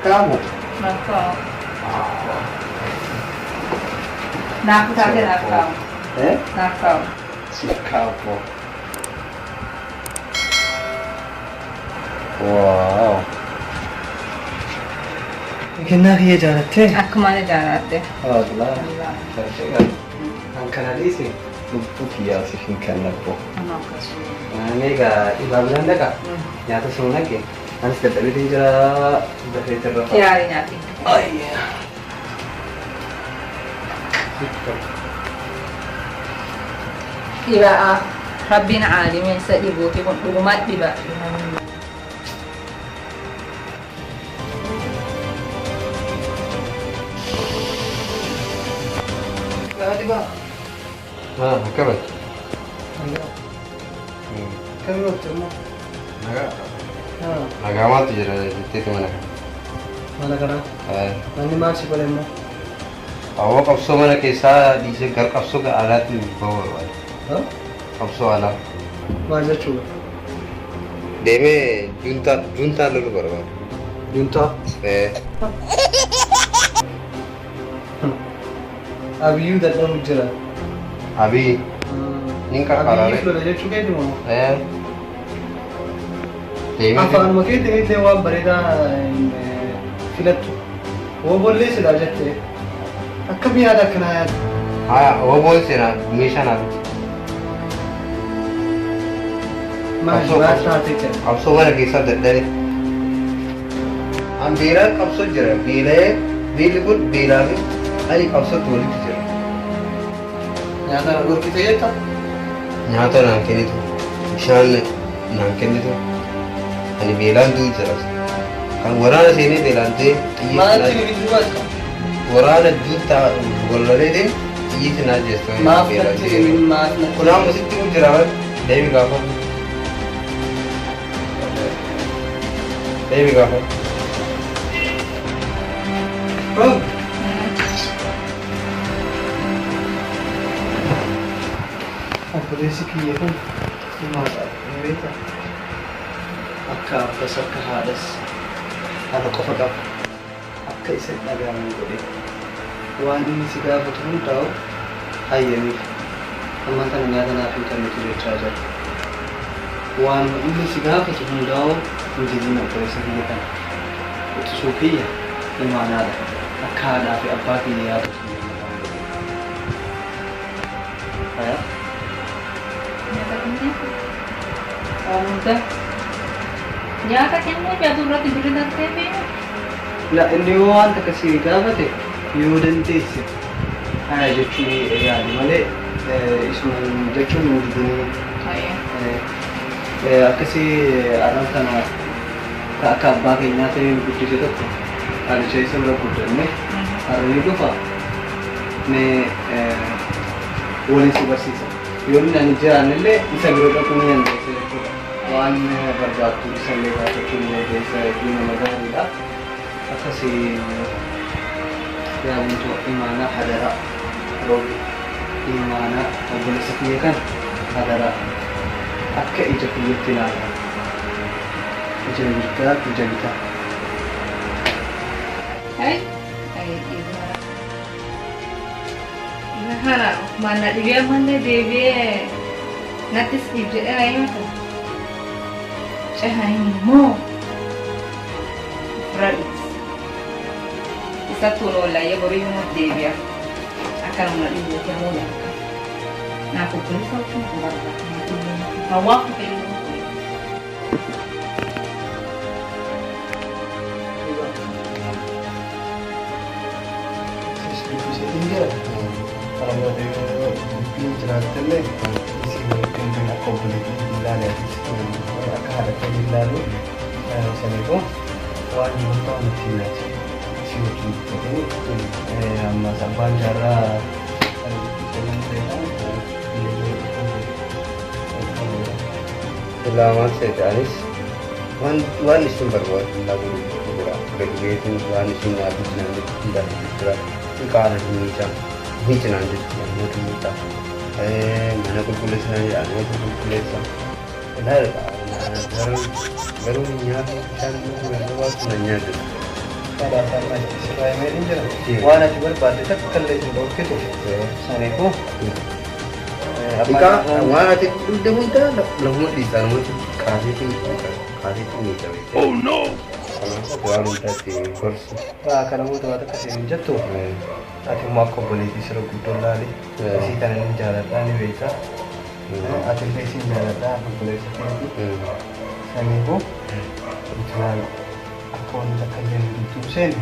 Kaamu. Naaf kaa'u. Naaf taate naaf kaa'u. Eh? Naaf kaa'u. Siif kaa'u. Wow. Kennaa kiyya jaalattee? Akkuma ani jaaladhe. Wallah. An kana dhiise lubbuu kiyyaa siif hin kennabbo. Anoo akkasuma. Ani egaa dhibaa biraan dhaqa. Nyaata sun naqe. Anis dadhabeetiin jira dafeetiin rafa. Kiraarii nyaati. Ayyaa. Dhibaa. Rabbiin caalimee isa dhibuuti kun dhugumaa dhiba. Dhibaa. Ah, akkamati? Kamii ooltu immoo? Nagaa. Nagaa maaltu jira jetteeti mana kana. Mana kana. Manni maal si godhe immoo? Awwa qabsoo mana keessaa dhiisee gara qabsoo gara alaatti bahuu barbaada. Qabsoo alaa. Maal jechuudha? Deemee juntaa juntaa loluu barbaada. Juntaa? Eh. Abiyyuu dadhabu jira. Abiy. Nin qarqaraare. Abiyyiif lola jechuu keeti moo? Eh. Deemee. Afaanuma keetiin illee waan bareedaa hin filattu. Wobollee silaa jette. Akkam yaada akkanaa yaada? Haya, woboon seenaa meeshaa naa biti. Maal Qabsoo maal taatee jira? Qabsoo mana keessaa dadhabe. An beelaan qabsoo jira. Beela'ee beelli kun beelaa fi ani qabsootti walitti jira. Nyaata na dhorkite jetta? Nyaata naan kennitu, bishaan naan kennitu. Ani beelaan du'u jira. Kan waraana seenee beelaan du'e xiyyiitti Maaltu naa gidduu baasta? Waraana juuntaa wallaleetiin xiyyiitti naa jestu. Maaf natti himin maaf natti Kun amma sitti himu jira deemi gaafadhu. Deemi gaafadhu. Rob. Obboleessi kiyya kun himaadha ni beektaa? Akka abbas akka haadhas ana qofa qaba. Akka isa hin dhaga'amne godhee. Waan inni si gaafatu hundaa'u hayyamiif. Ammaan tana nyaata naaf hin kennitu jechaa jira. Waanuma inni si gaafatu hundaa'u hin didin obboleessa kiyya kana. Quxisuu kiyya imaanaadha. Akka haadhaa fi abbaa kiyya yaadu sun mataan godhee. Haya. Nyaata kennee waan hunda nyaata kennee fi aduu irratti birri dartee fi La inni yoo waan takka si gaafate yoo dandeesse haya jechuu yaali malee isuma jechuun hin didinii. Haya. Akkasii arran tana ka akka abbaa keenyaa ta'ee nu guddise tokko qaalicha isa bira guddanne har'a ni dhufa mee waliin si barsiisa. Yoo inni ani jiraannellee isa bira dhaquu ni dandeessa jechuudha. Waan barbaaddu isallee gaafachuu ni dandeessa hedduu nama gaariidha. Akkasii yaa imaanaa hadaraa roobi imaanaa obboleessa kiyya kana hadaraa akka ija kiyyatti ilaala. Ija mirgaa ija bitaa. Ay, ay, dhibaa. Kana ofumaan na dhibee ammallee deebi'ee nattis dhiib jedhee na himata. Cehan immoo ofirra dhiisa. Isattuu nu wallaayee borii immoo deebi'a. Akka nama dhibuuti ammoo lakka. Naaf obboleessa wajjin kun barbaada. Hawwaaf fedhii. Sis dubbiseetiin jira. Kana booda yoo dubbiin jiraattellee isii wajjin kan akka obboleettiitti ilaale atis akka haadhatti ilaalu saniifuu waan jiru ta'u nutti himati. Isii wajjin dubbatee ammas abbaan jaarraa kan dubbisee nama ta'e illee Silaa maal seete anis waan waan isin barbaadu hundaa godhu jira. Gadi beetiin waan isin naa bitu naan jettu hundaa bitu jira. Dhiqaana hin miica. Miici naan jettu namoota miica. Mana qulqulleessa naan jedha namoota qulqulleessa. Ilaala garuu garuu nyaata bishaan dhuguu hin barbaadu nan nyaaddu. Kalaas amma itti sirraa himee hin jira. Waan ati barbaadde takka illee isin dhorkitu. Saniifuu. Dhiqaa waan ati dhugde hunda lafuma dhiisaa namatti kaaseetiin kaaseetiin ni qabe. Oh no! Kanaaf waan hundaatti gorsu. Kana booda waan akka isheen hin jettu. Ati immoo akka obboleettii sirra guddoo laali. Isii kana ni jaaladhaa ni beekta. Ati illee isin jaaladhaa obboleessa keeti. Saniifuu nuti laal akka wanti takka illee nu gidduu seenne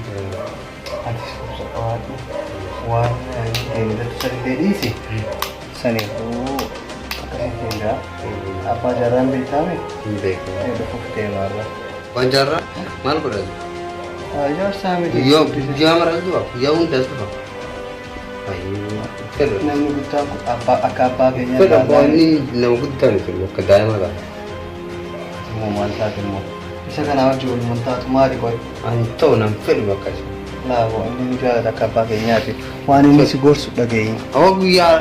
atis obsa qabaadhu. Waan hin deemne sanillee dhiisi. Saniifuu akkasiin ta'eera. Abbaa jaarraan beektaame Hin beeku. Dhufuuf deemaarra. Waan jaarraa maal godhatu? Ijaarsaa miti. Guyyaa guyyaa mara dhufa guyyaa hundaas dhufa. Fedha. Namni guddaan kun abbaa akka abbaa keenyaa Fedha abbaa inni nama guddaa miti akka daa'ima ta'a. Immoo maal taate immoo? Isa kanaa wajjin wal taatu maali qoy? Ani ta'u nan fedhu bakka isa. Laaboo inni nu jaalata akka abbaa keenyaati. Waan inni si gorsu dhaga'iin. Awwa guyyaa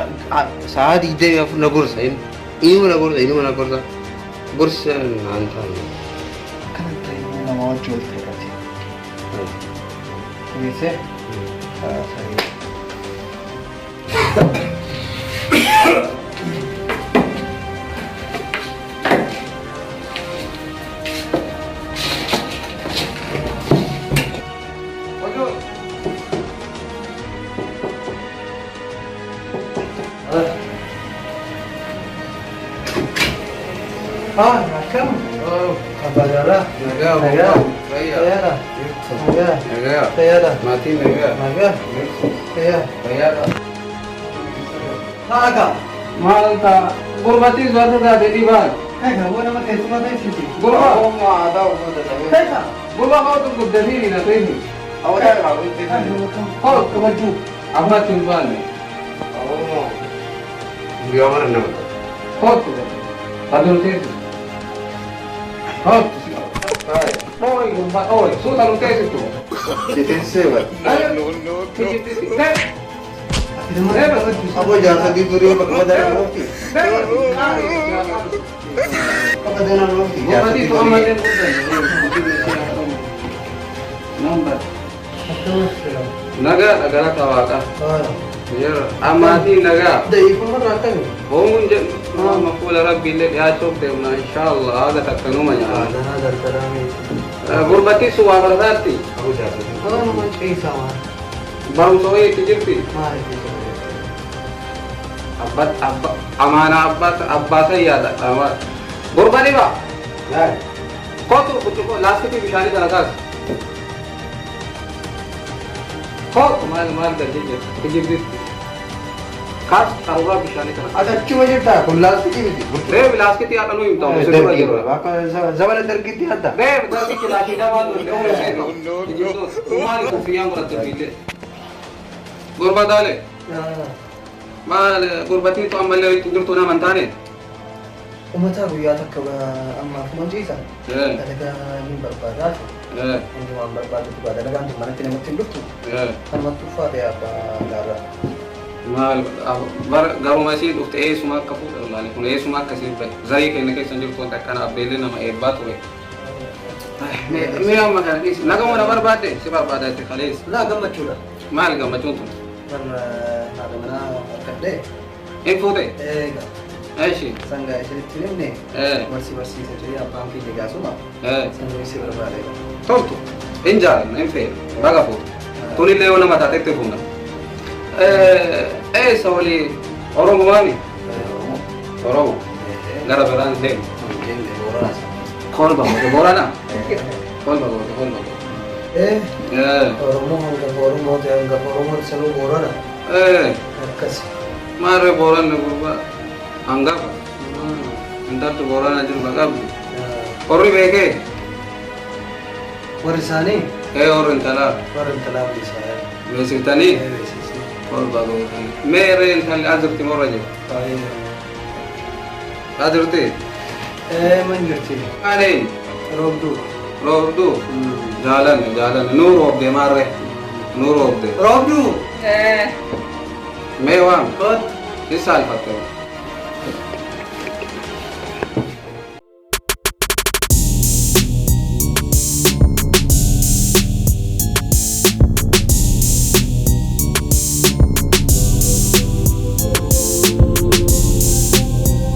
sa'a 24 na gorsa inni. Inuma na gorsa inuma na gorsa. Gorsa naan taane. Akkana ta'e nama wajjin wal ta'e. Dhageessee? Sa'aa Ah, akkam? Abbaa jaarraa. Nagaa. Nagaa. Fayyaa. Fayyaadha. Nagaa. Nagaa. Fayyaadha. Maatiin nagaa. Nagaa. Fayyaa. Fayyaadha. Haaka. Maal ta'a? Gurbattiin su'aata taate dhibaan. Egaa waan nama keessumaa ta'e. Gurba. Ogummaa aadaa uummata ta'ee. Egaa. Gurba kootu guddatiin na ta'e. Hawwataa irraa hojjetan. Kootu kabajuu. Ammatti hin baanne. Guyyaa mara nama ta'u. Kootu. Aduu teessu. Kootu. Oi gurba oi suuta nu teessitu. Si teessisee bara. Kijibsiisi. Aboo jaarsa gidduu bakka badaa roofti. Bakka badaa roofti. Jaarsa Gurbattiin gidduu. ammallee guddanne. Nagaa galata waaqa. Yeroo ammaatiin nagaa. Da'iifama irraa akkami? Hongun jedhu amma fuula rabbiillee dhiyaachuuf deemna inshaallah haga takka numa nyaata. Aadaa dardaraa miti. Gurbattiin sun waa barataatti Aboo jaarsa gidduu. Waanuma ciisaa maal? Barumsa wayiitti jirti. Maal itti Abba abba amaanaa abbaa abbaa san yaada. Gurba dhiba. Kootu burcuqqoo laastikii bishaanii kana kaas. Kootu maal maal galchee jirti kijibsisti. Kaas qaruuraa bishaanii kana. Ati achuma jirtaa kun laastikii miti. Reebi laastikii haadha nuu himta. Dargii bakka zamana dargiitti hadda. Reebi dargichi laashiidhaa waan turte umri seeto. Kijibdoota maali kuffiyaan godhatte fiillee. Gurba taale. Maal gurbattiin tu ammallee jirtu nama hin taane. Uummataa guyyaa takka ammaaf man ciisa. Dalagaa ni barbaadaa. Inni waan barbaadu dhugaa dalagaan tun manatti namatti hin dhuftu. Kanumatti ulfaate abbaa gaarraa. Maal bara garuma isii dhufte eessuma akka fuudhan laale kun eessuma akka isiin bahe zarii keenya keessa hin jirtu wanta akkana abbeellee nama eebbaa ture. Mee amma kana dhiisi nagama na barbaadde si barbaada itti kaleessa. Laa gammachuudha. Maal gammachuun tun? Warra haadha manaa harkadhee. Hin fuute? Eega. Eeshi. Sangaa isinitti himne. Barsi barsiisa jedhee abbaan keenya gaasuma. Sanyii si barbaade. Toltu hin jaalanna hin feena baga fuute. Tunillee yoo nama taatetti fuuna. Eessa walii Oromoo maali? Oromoo. Gara biraan deemu. Kolba goote Boorana? Kolba goote kolba goote. Oromoo hangafa Oromoo ta'e hangafa Oromoo sanuu Boorana. Akkas. Maarree Booranni gurbaa hangafa. Intaltu Boorana jiru qabdi. Horri beekee? Warri isaanii? Horri intalaa. Warri intalaa bilisaa. Beeksiftanii? Kolba gootanii. Mee ree intalli as jirti morra jirti? As jirti? Man jirti. Maaliin? Roobduu. Roobduu? Jaalanne jaalanne nuu roobdee maarree nuu roobdee. Roobduu. Mee waan? Kot. Si saalfatte.